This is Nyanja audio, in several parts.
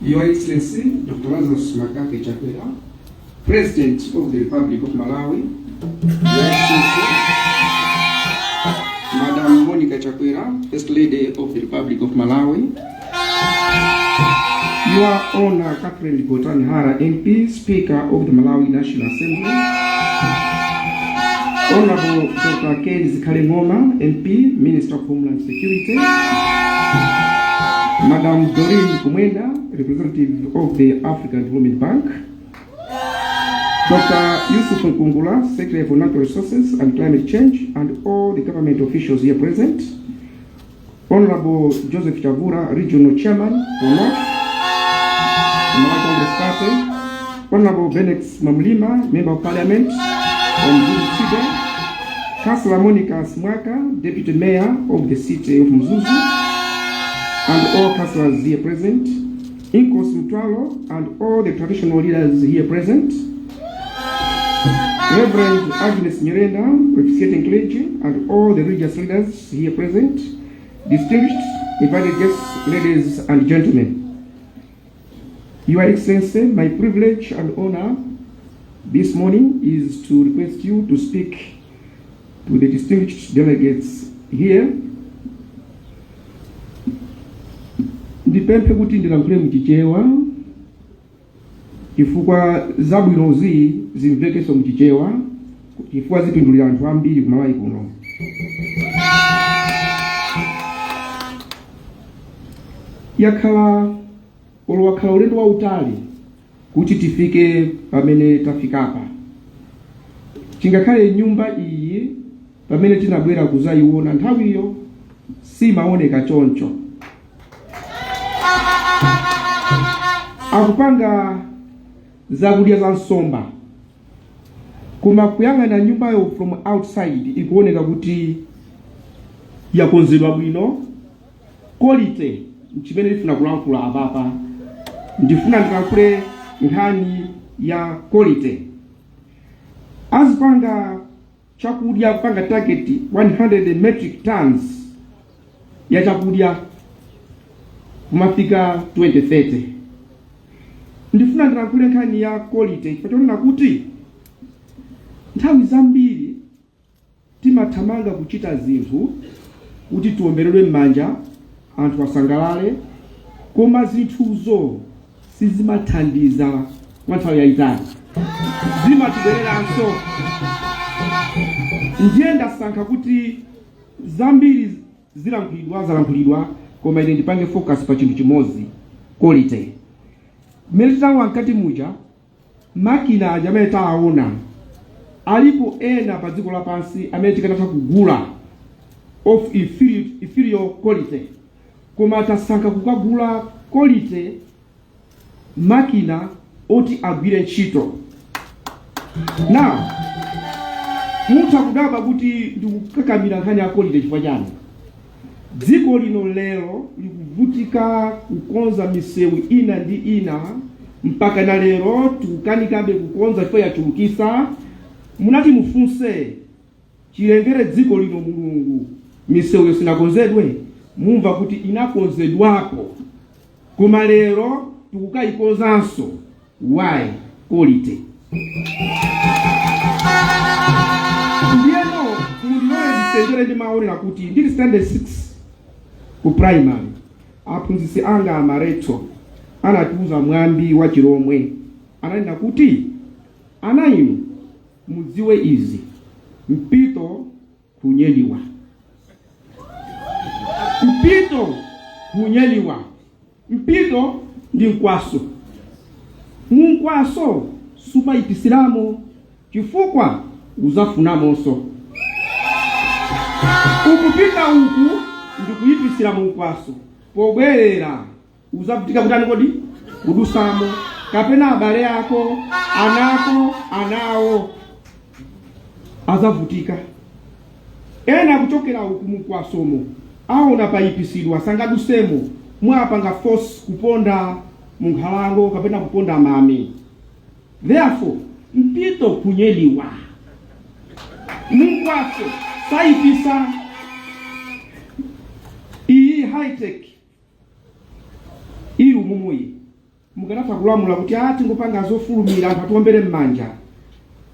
Your Excellency Dr. Lazarus McCarthy Chakwera, President of the Republic of Malawi, Your Excellency Madam Monica Chakwera, First Lady of the Republic of Malawi, Your Honor Catherine Gotani Hara MP, Speaker of the Malawi National Assembly, Honorable Dr. Ken Zikhale Ng'oma, MP, Minister of Homeland Security, Madam Doreen Kumwenda, representative of the African Development Bank, Dr. Yusuf Nkungula, Secretary for Natural Resources and Climate Change, and all the government officials here present, Honorable Joseph Chavura, Regional Chairman for North, Malawi Congress Party, Honorable Bennex Mwamlima, Member of Parliament from Mzuzu City, Councillor Monica Simwaka, Deputy Mayor of the City of Mzuzu, and all councillors here present, Inkosi Mtwalo, and all the traditional leaders here present, Reverend Agnes Nyirenda, officiating clergy, and all the religious leaders here present, distinguished invited guests, ladies and gentlemen. Your Excellency, my privilege and honor this morning is to request you to speak to the distinguished delegates here. Ndipemphe kuti ndilankhule mchichewa chifukwa zabwinozi zimvekenso mchichewa chifukwa zipindulira anthu ambiri ku Malawi kuno. Yakhala olo wakhala ulendo wautali kuti tifike pamene tafikapa. Chingakhale nyumba iyi pamene tinabwera kuzayiona nthawiyo simaoneka choncho. Akupanga zakudya za nsomba koma kuyang'ana nyumbayo from outside ikuoneka kuti yakonzedwa bwino quality nchimene ndifuna kulankhula apapa ndifuna ndilankhule nkhani ya quality azipanga chakudya kupanga target 100 metric tons ya chakudya kumafika 2030 ndifuna ndilankhule nkhani ya quality chifukwa chonena kuti nthawi zambiri Timathamanga kuchita zinthu kuti tiomberedwe m'manja, anthu asangalale, koma zinthuzo sizimathandiza kwa nthawi yayitali, zimatibwereranso. Ndiye ndasankha kuti zambiri zilankhulidwa, zalankhulidwa, koma ine ndipange focus pa chinthu chimodzi, quality. Mmene tinalowa mkati muja Makina aja amene tawaona, alipo ena pa dziko lapansi amene tikanatha kugula of inferior quality, koma tasankha kukagula quality makina oti agwire ntchito. Now, mutha kudabwa kuti ndikukakamira nkhani ya quality chifukwa chani? Dziko lino lero likuvutika kukonza misewu ina ndi ina mpaka na lero tikukanikabe kukonza chifukwa yachulukisa. Munati mufunse chilengere dziko lino Mulungu misewuyo sinakonzedwe? Mumva kuti inakonzedwapo koma lero tikukayikonzanso. Why? Quality. Ndiyeno mundilole ndisendere ndi maonera kuti ndili standard 6 ku primary aphunzitsi anga amaretso anatiuza mwambi wa Chilomwe. Ananena kuti ana inu mudziwe izi, mpito kunyeliwa, mpito kunyeliwa. Mpito ndi mkwaso. Mumkwaso sumayipisiramo chifukwa uzafunamonso. Ukupita uku ndikuyipisira mu mkwaso, pobwerera uzavutika kutani kodi? Kudusamo, kapena abale ako, anako, anawo azavutika. Ena kuchokera uku mukwasomo aona payipisidwa sangadusemo mwapanga force kuponda munkhalango kapena kuponda mame. Therefore mpito kunyeliwa mukwaso sayipisa. Iyi high tech ili umumuyi. Mukanatha kulamula kuti a tingopanga zofulumira, anthu atiwombere m'manja,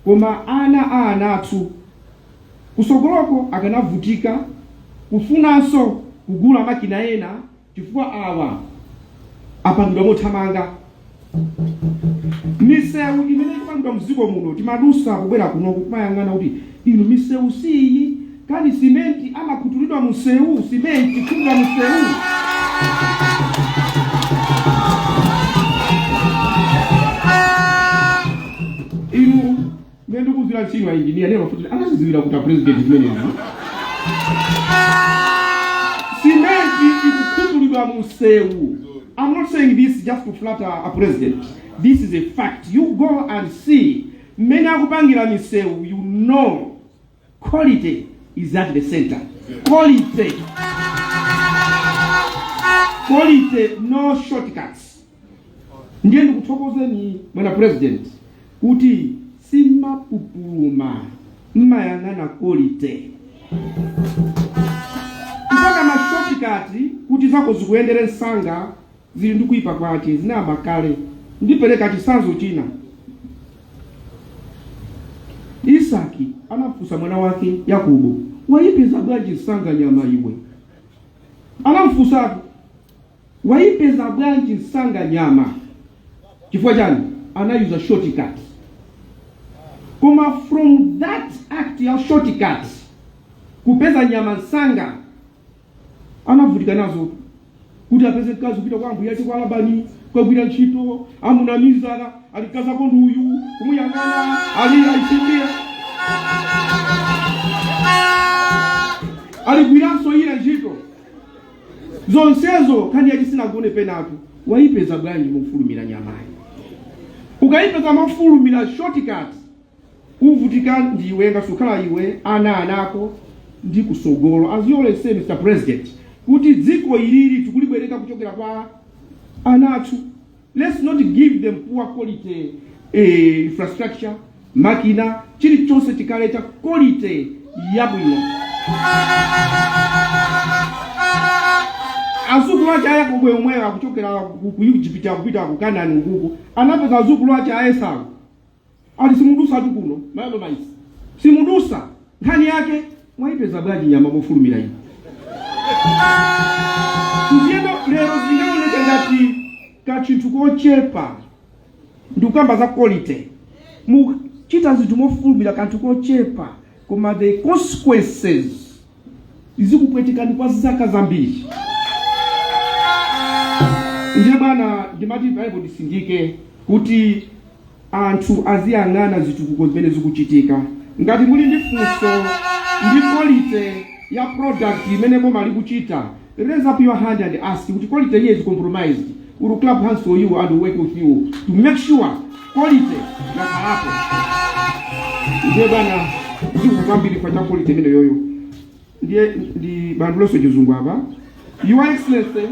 koma ana a ana athu kusogoloko akanavutika kufunanso kugula makina ena chifukwa awa apangidwa mothamanga. Misewu imene ikupangidwa mdziko muno, timadusa kubwera kunoku kumayang'ana kuti inu, misewu siyi kani? Simenti amakhutulidwa munsewu, simenti khutulidwa munsewu. Inu, mmene ndikuzira ntchito engineer ndiye mafuti anazidziwira kuti a president zimenezi, simenti ikukhutulidwa munsewu. I'm not saying this just to flatter a president. This is a fact. You go and see mmene akupangira misewu, you know quality is at the center. Quality, quality, no shortcuts. Ndiye ndikuthokozeni, bwana president, kuti simapupuluma, mmayang'ana quality. Mpaka ma shortcut kuti zako zikuyendere msanga zili ndi kuyipa kwache, zinayamba kale. Ndipereka chitsanzo china. Isaki anafunsa mwana wake Yakobo, "Wayipeza bwanji msanga nyama iwe?" Anamfunsatu, "Wayipeza bwanji msanga nyama?" Chifukwa chani? Anayuza shortcut. Koma from that act ya shortcut, kupeza nyama msanga, anavutika nazo kuti apeze mkazi, kupita kwa ambuye ache kwa Labani kukagwira ntchito. Amunamiza, alikazako nduyu, kumuyang'ana ali aichimbia, aligwiranso ina ntchito zonsezo. Nkhani yachi sinagone penatu, wayipeza bwanji mofulumira nyamayi? Ukayipeza mofulumira, shortcut, uvutika ndiwe, ngasukhala iwe, ana anako ndi kusogolo. As you always say, Mr President, kuti dziko ilili tikulibwereka kuchokera kwa ana athu. Let's not give them poor quality infrastructure, makina, chilichonse chikhale cha quality yabwino. Azukulu ache a Yakobo yomweyo akuchokera ku Egypt akupita ku Kanani ukuku, anapeza azukulu ache a Esau ali, "Simudusa tu kuno mayalo maisi, simudusa." Nkhani yake, mwayipeza bwanji nyama mofulumira iyi? Ndiyeno lero zingaoneke ngati kachinthu kochepa, ndikukamba za quality. Muchita zinthu mofulumira, kanthu kochepa, koma the consequences zikupwetekani kwa zaka zambiri. Ndiye bwana, ndimati paipo ndisindike kuti anthu aziyang'ana zitukuko zimene zikuchitika. Ngati muli ndi funso ndi quality ya product imene boma likuchita, raise up your hand and ask kuti quality here is compromised. We will clap hands for you and work with you to make sure quality yakhalapo. Ndiye bwana, zikomo kwambiri pa cha quality imene yoyo. Ndiye ndi banduloso chizungu apa. Your Excellency,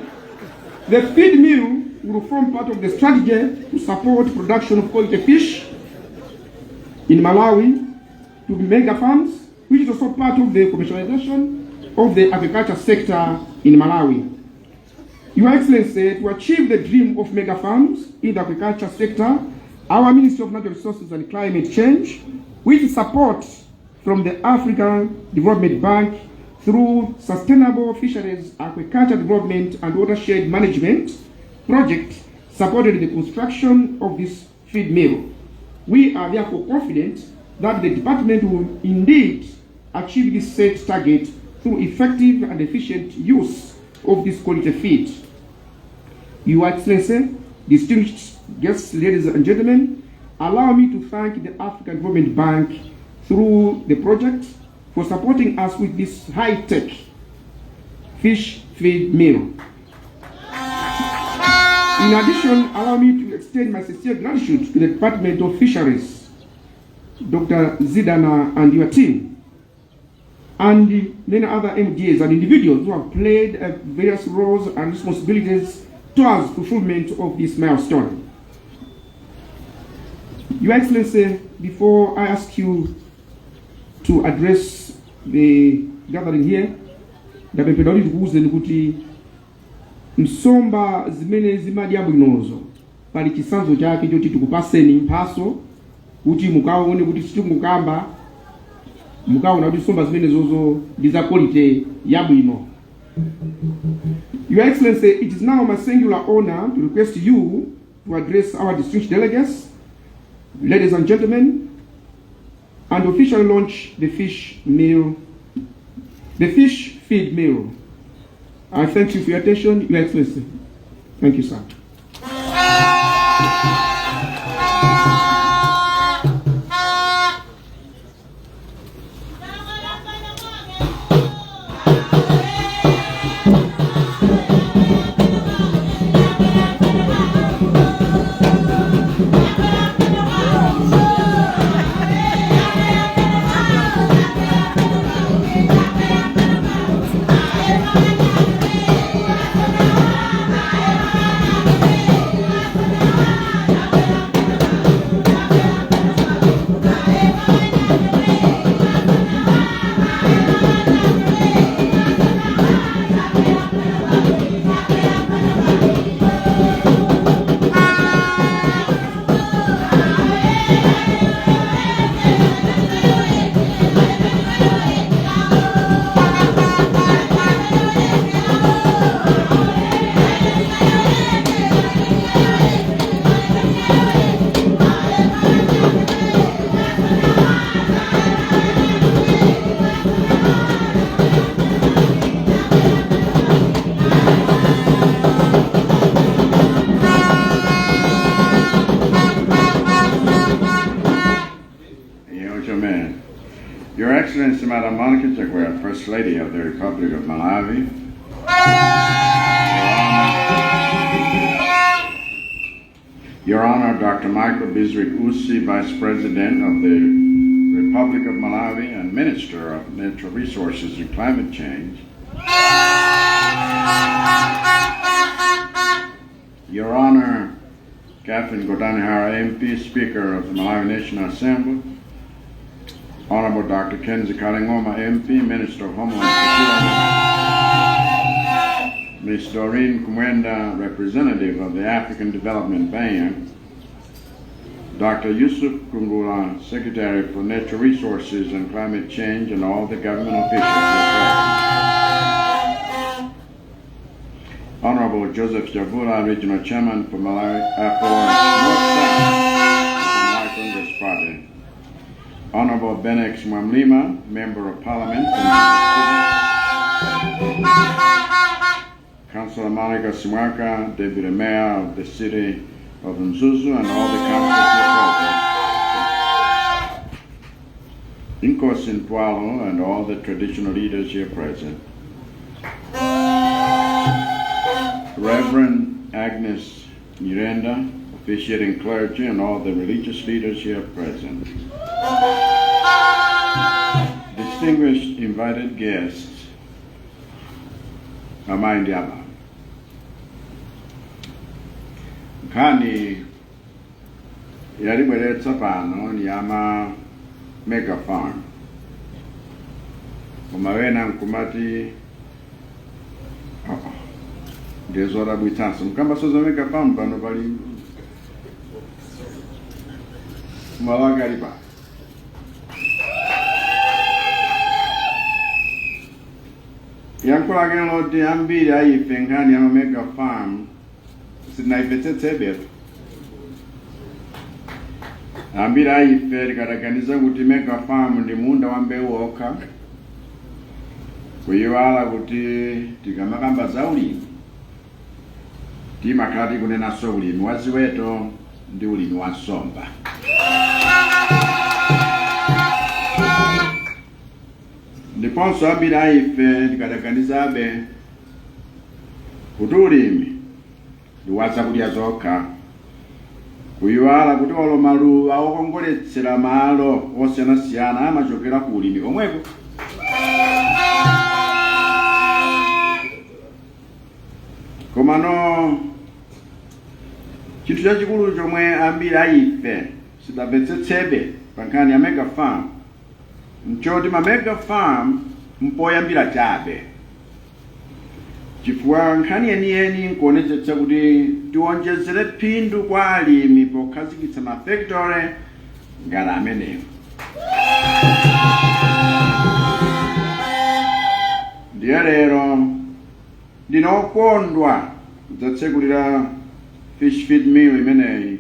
the feed mill will form part of the strategy to support production of quality fish in Malawi to mega farms, which is also part of the commercialization of the agriculture sector in Malawi. Your Excellency, to achieve the dream of mega farms in the agriculture sector, our Ministry of Natural Resources and Climate Change, with support from the African Development Bank through Sustainable Fisheries, Aquaculture Development and Watershed Management Project, supported the construction of this feed mill. We are therefore confident that the department will indeed achieve this set target through effective and efficient use of this quality feed. Your Excellency, distinguished guests, ladies and gentlemen, allow me to thank the African Development Bank through the project for supporting us with this high-tech fish feed mill. In addition, allow me to extend my sincere gratitude to the Department of Fisheries, Dr. Zidana and your team, and many other MDAs and individuals who have played various roles and responsibilities towards fulfillment of this milestone. Your Excellency, before I ask you to address the gathering here, ndapemphedwa kuti ndikuwuzeni kuti nsomba zimene zimadya bwinozo Pali chitsanzo chake choti tikupaseni mphaso kuti mukaone kuti sitikukamba, mukaona kuti nsomba zimenezozo ndi za quality yabwino. Your Excellency, it is now my singular honor to request you to address our distinguished delegates, ladies and gentlemen, and officially launch the fish mill, the fish feed mill. I thank you for your attention, Your Excellency. Thank you, sir. Yochomen. Your Excellency, Madam Monica Chakwera, First Lady of the Republic of Malawi. Your Honor, Dr. Michael Bizwick Usi, Vice President of the Republic of Malawi and Minister of Natural Resources and Climate Change. Your Honor, Catherine Gotani Hara, MP, Speaker of the Malawi National Assembly. Honorable Dr. Ken Zikhale Ng'oma, MP, Minister of Homeland Security. Ms. Doreen Kumwenda, Representative of the African Development Bank. Dr. Yusuf Kungula, Secretary for Natural Resources and Climate Change, and all the government officials here present. Honorable Joseph Chavula, Regional Chairman for Malawi, for North South of the Malawi Congress Party. Honorable Bennex Mwamlima, Member of Parliament from the city. Councillor Monica Simwaka, Deputy Mayor of the City of Mzuzu, and all the councillors here present. Inkosi Ntwalo and all the traditional leaders here present. Reverend Agnes Nyirenda, officiating clergy, and all the religious leaders here present. Distinguished invited guests, amayi ndi abambo. Nkhani yatibweretsa pano ni ama mega farm. Koma wena nkumati, oh, ndizodabwitsanso mkambaso za mega farm pano pali malaka ali pano. Yankho lake loti ambiri a ife nkhani ya mega farm sitinayimvetsetsebe. Ambiri a ife tikadaganiza kuti mega farm ndi munda wa mbewu okha, kuyiwala kuti tikamakamba za ulimi timakhala tikunenanso ulimi wa ziweto ndi ulimi wa nsomba. Ndiponso ambiri a ife tikadaganizabe kuti ulimi ndi wa zakudya zokha, kuyiwala kuti olo maluwa okongoletsera malo osiyanasiyana amachokera ku ulimi komweko. Komano chinthu chachikulu chomwe ambiri a ife sidamvetsetsebe pa nkhani ya mega farm nchoti ma mega farm mpoyambira chabe, Chifukwa nkhani yeniyeni nkuonetsetsa kuti tionjezere phindu kwa alimi pokhazikitsa mafekitore ngati amenewa. Ndiye lero ndine okondwa kudzatsekulira fish feed mill imeneyi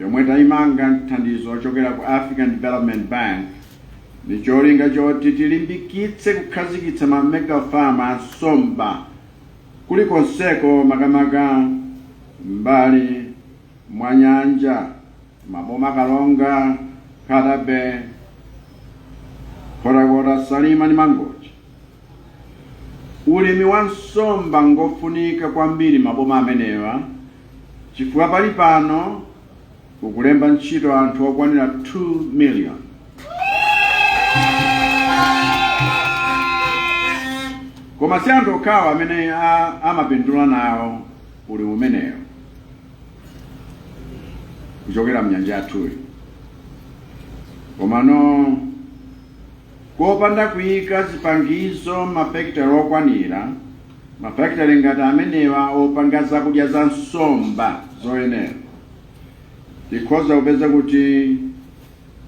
yomwe tayimanga thandizo ochokera ku African Development Bank ndi cholinga choti tilimbikitse kukhazikitsa ma mega farm a nsomba kulikonseko, makamaka mbali mwa nyanja, maboma Karonga, Nkhata Bay, Nkhotakota, Salima ndi Mangochi. Ulimi wa nsomba ngofunika kwambiri maboma amenewa chifukwa pali pano ukulemba ntchito anthu okwanira 2 million. Koma si anthu okhawo amene amapindula nawo ulimi umenewo kuchokera mnyanja yathuyi, komano kopanda kuyika zipangizo mafekitale okwanira, mafekitale ngati amenewa opanga zakudya za nsomba zoyenera, tikhoza kupeza kuti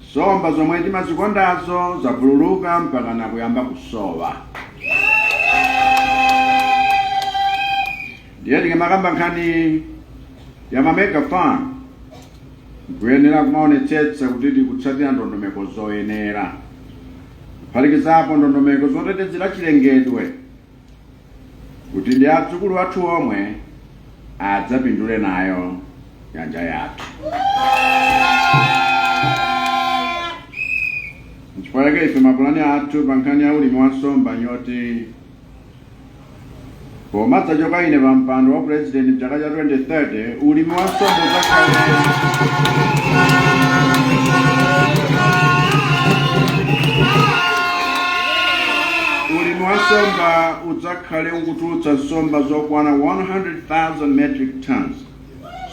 nsomba zomwe timazikondazo zapululuka mpaka na kuyamba kusowa. Ndiye tikamakamba nkhani ya ma mega farm, nkuyenera kumaonetsetsa kuti tikutsatira ndondomeko zoyenera, kuphatikizapo ndondomeko zotetezera chilengedwe, kuti ndi adzukulu athu omwe adzapindule nayo nyanja yathu. Nchifukwa chake ife mapulani athu pa nkhani ya ulimi wa nsomba nyoti pomadzachoka ine pa mpando wa president mchaka cha 2030, ulimi wa nsomba uzakhale ulimi wa nsomba udzakhale ukutulutsa nsomba zokwana 100,000 metric tons,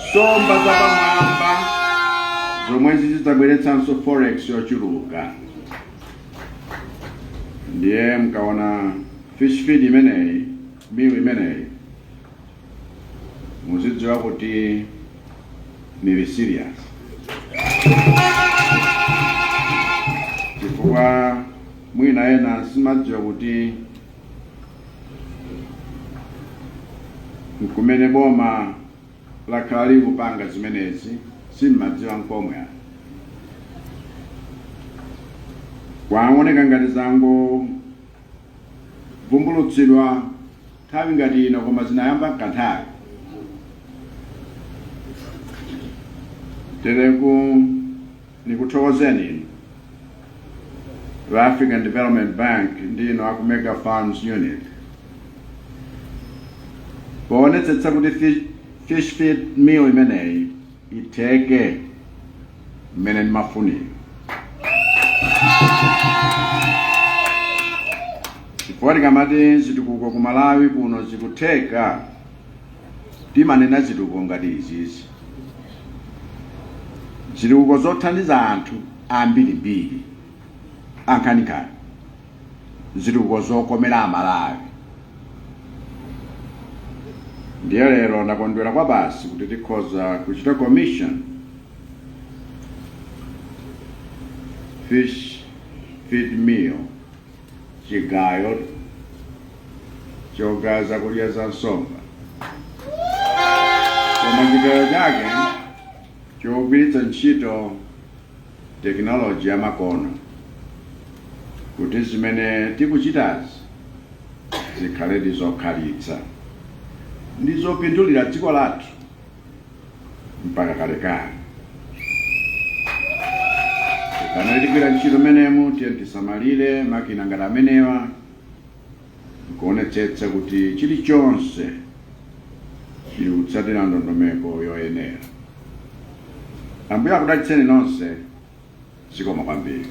nsomba zapamwamba zomwe zizidzabweretsanso forex yochuluka. Ndiye mkaona fish feed imeneyi, mill imeneyi, muzidziwa kuti nili serious, chifukwa mwina ena simadziwa kuti nkumene boma lakhala likupanga zimenezi, simmadziwa nkomwe. Kwaoneka ngati zangovumbulutsidwa nthawi ngati ino, koma zinayamba kanthawi. Tereku nikuthokozeni inu la African Development Bank ndi inu aku Mega Farms Unit poonetsetsa kuti fish feed mill imeneyi itheke mmene ndimafunira, chifukwa tikamati zitukuko ku Malawi kuno zikutheka, timanena zitukuko ngati izizi, zitukuko zothandiza anthu ambirimbiri, ankhaninkhani, zitukuko zokomera Amalawi. Ndiye lero ndakondwera kwa basi kuti tikhoza kuchita commission fish feed mill, chigayo chogaya zakudya za nsomba, koma chigayo chake chogwiritsa ntchito tekinoloji yamakono kuti zimene tikuchitazi zikhale ndi zokhalitsa ndi zopindulira dziko lathu mpaka kalekale. Pamene tigwira ntchito menemu, tiye tisamalire makina ngati amenewa nkuonetsetsa kuti chilichonse chili kutsatira ndondomeko yoyenera. Ambuye akudalitseni nonse. Zikomo kwambiri.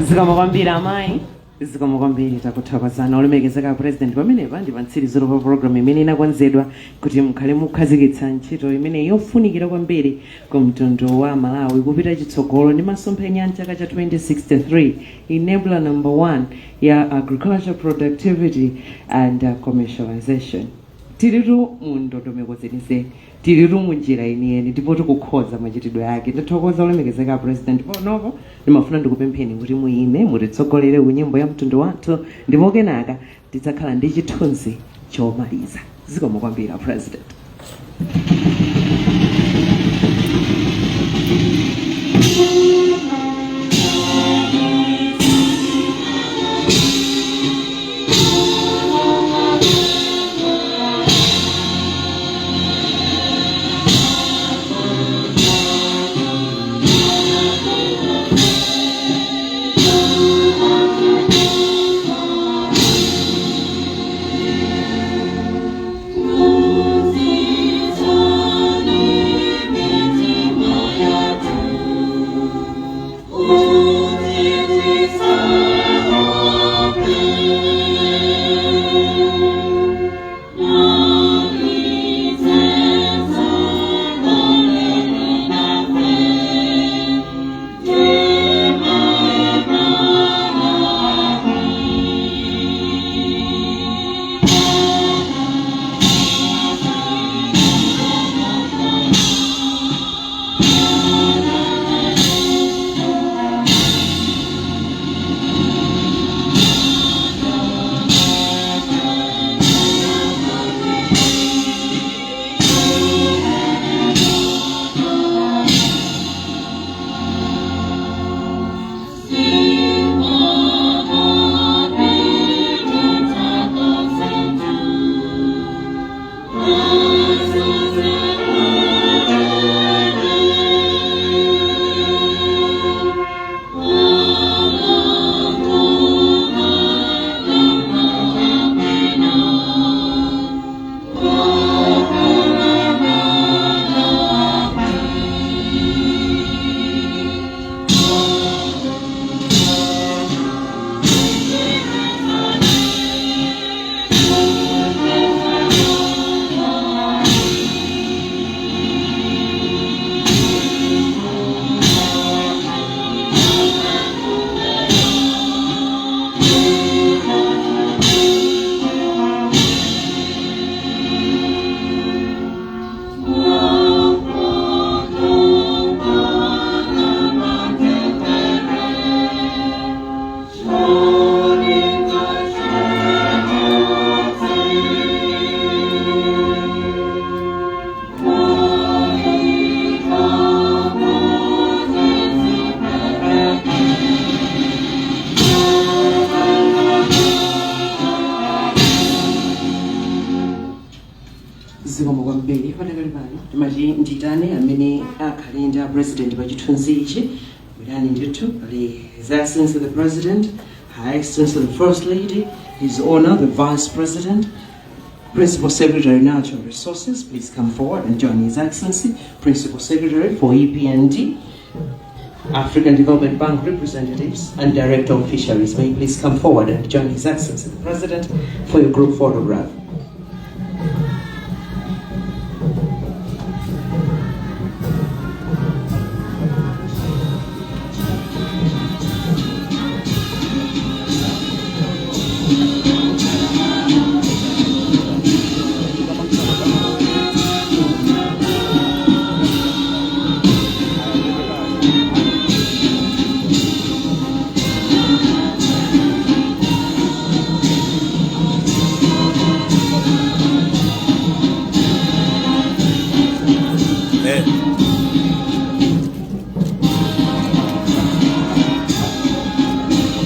Zikomo kwambiri amayi, zikomo kwambiri, takuthokozani olemekezeka President. Pamenepa ndi pamtsiriziro pa program imene inakonzedwa kuti mukhale mukhazikitsa ntchito imene yofunikira kwambiri ku mtundu wa Malawi kupita chitsogolo ndi masomphenya a mchaka cha 2063, enabler number one ya agriculture productivity and commercialization. Tilitu mu ndondomeko zenizeni, tilitu mu njira yeniyeni ndipo tikukhoza machitidwe ake. Ndithokoza olemekezeka President. Panopo ndimafuna ndikupempheni kuti muyime, mutitsogolere ku nyimbo ya mtundu wathu, ndipo kenaka tidzakhala ndi chithunzi chomaliza. Zikomo kwambiri, President. Zikomo kwambiri. Padakali pano timati nditane amene akhale ndi a President pa chithunzi ichi. Bwerani ndithu. Pali His Excellency the President, Her Excellency the First Lady, His Honor the Vice President, Principal Secretary Natural Resources, please come forward and join His Excellency. Principal Secretary for EPND, African Development Bank representatives, and Director of Fisheries, may you please come forward and join His Excellency the President for your group photograph.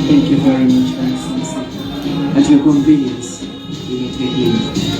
Thank you very much, Your Excellency. At your convenience, you may take leave.